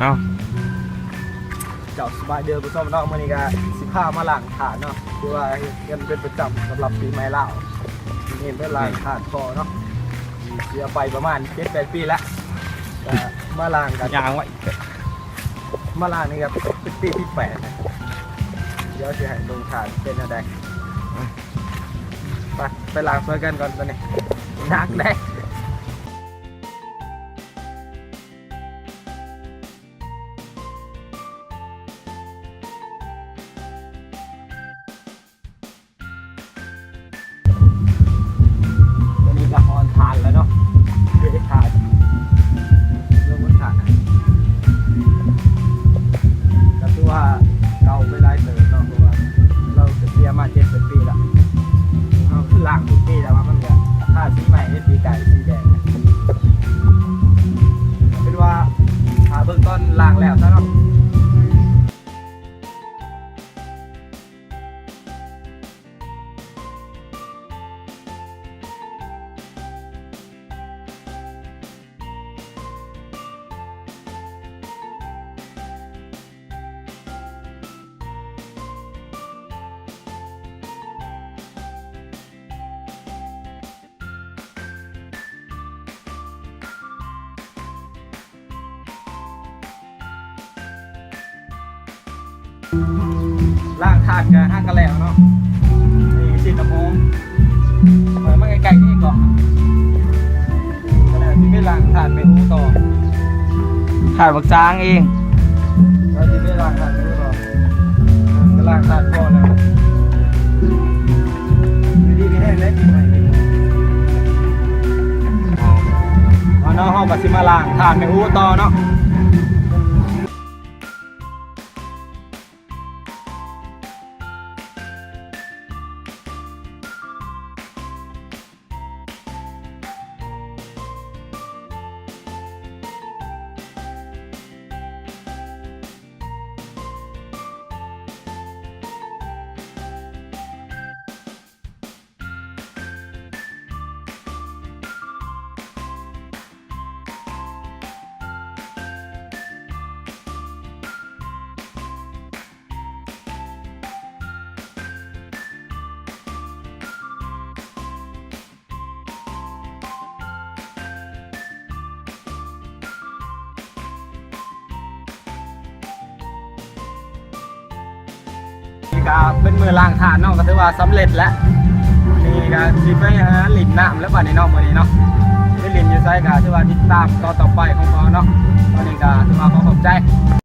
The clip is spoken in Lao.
ເອົ້າ ເຈົ້າ ສະບາຍດີທ່ານຜູ້ຊົມເນາະ, ມື້ນີ້ກະຊິພາມາລ້າງຖາດເນາະ ຄືວ່າເຮັດກັນເປັນປະຈຳສຳລັບປີໃໝ່ລາວ. ນີ້ເປັນລ້າງຖາດພໍ່ເນາະ ເສຍໄປປະມານເຈັດແປດປີແລ້ວ ກະມາລ້າງກັນ ຍ່າງໄວ້ ມາລ້າງນີ້ກະເປັນປີທີແປດແລ້ວ. ດຽວຊິໃຫ້ເບິ່ງຖາດເປັນແນວໃດ. ໄປ ໄປລ້າງຊ່ວຍກັນກ່ອນຕອນນີ້ ໜັກເດ້. ຕອນນີ້ກະຮອດຖາດແລ້ວເນາະ ເຮັດຖາດ ເລື່ອງມັນຖາດນະ ກະຖືວ່າເກົ່າໄປຫຼາຍເຕີບເນາະ ເພາະວ່າລາວກະເສຍມາເຈັດແປດປີແລ້ວ. ເຮົາຄືລ້າງທຸກປີ ແຕ່ວ່າມັນກະທາສີໃໝ່ ເປັນສີກາຍສີແດງ. ເປັນວ່າຖ້າເບິ່ງຕອນລ້າງແລ້ວຊະເນາະ. ລ້າງຖາດກະຫາກະແລ້ວເນາະ. ນີ້ສີນ້ຳຫອມ ໄປມາໃກ້ໆນີ້ກ່ອນ ກະແລ້ວຊິໄປລ້າງຖາດແມ່ອູຕໍ່ ຖາດບັກຊ້າງເອງ ແລ້ວຊິໄປລ້າງຖາດແມ່ອູຕໍ່ ກະລ້າງຖາດພໍແລ້ວ. ຢູ່ດີມີແຮງເດີ ປີໃໝ່ ປີໃໝ່. ເອົາເນາະ ເຮົາກະຊິມາລ້າງຖາດແມ່ອູຕໍ່ເນາະ. ນີ້ກະເປັນມື້ລ້າງຖາດເນາະ ກະຖືວ່າສຳເລັດແລ້ວ. ນີ້ກະຊິໄປຫາຫຼິ້ນນ້ຳແລ້ວບາດນີ້ເນາະ ມື້ນີ້ເນາະ ໄປຫຼິ້ນຢູ່ໃສກະຖືວ່າຕິດຕາມຕອນຕໍ່ໄປຂອງເຮົາເນາະ. ຕອນນີ້ກະຖືວ່າຂໍຂອບໃຈ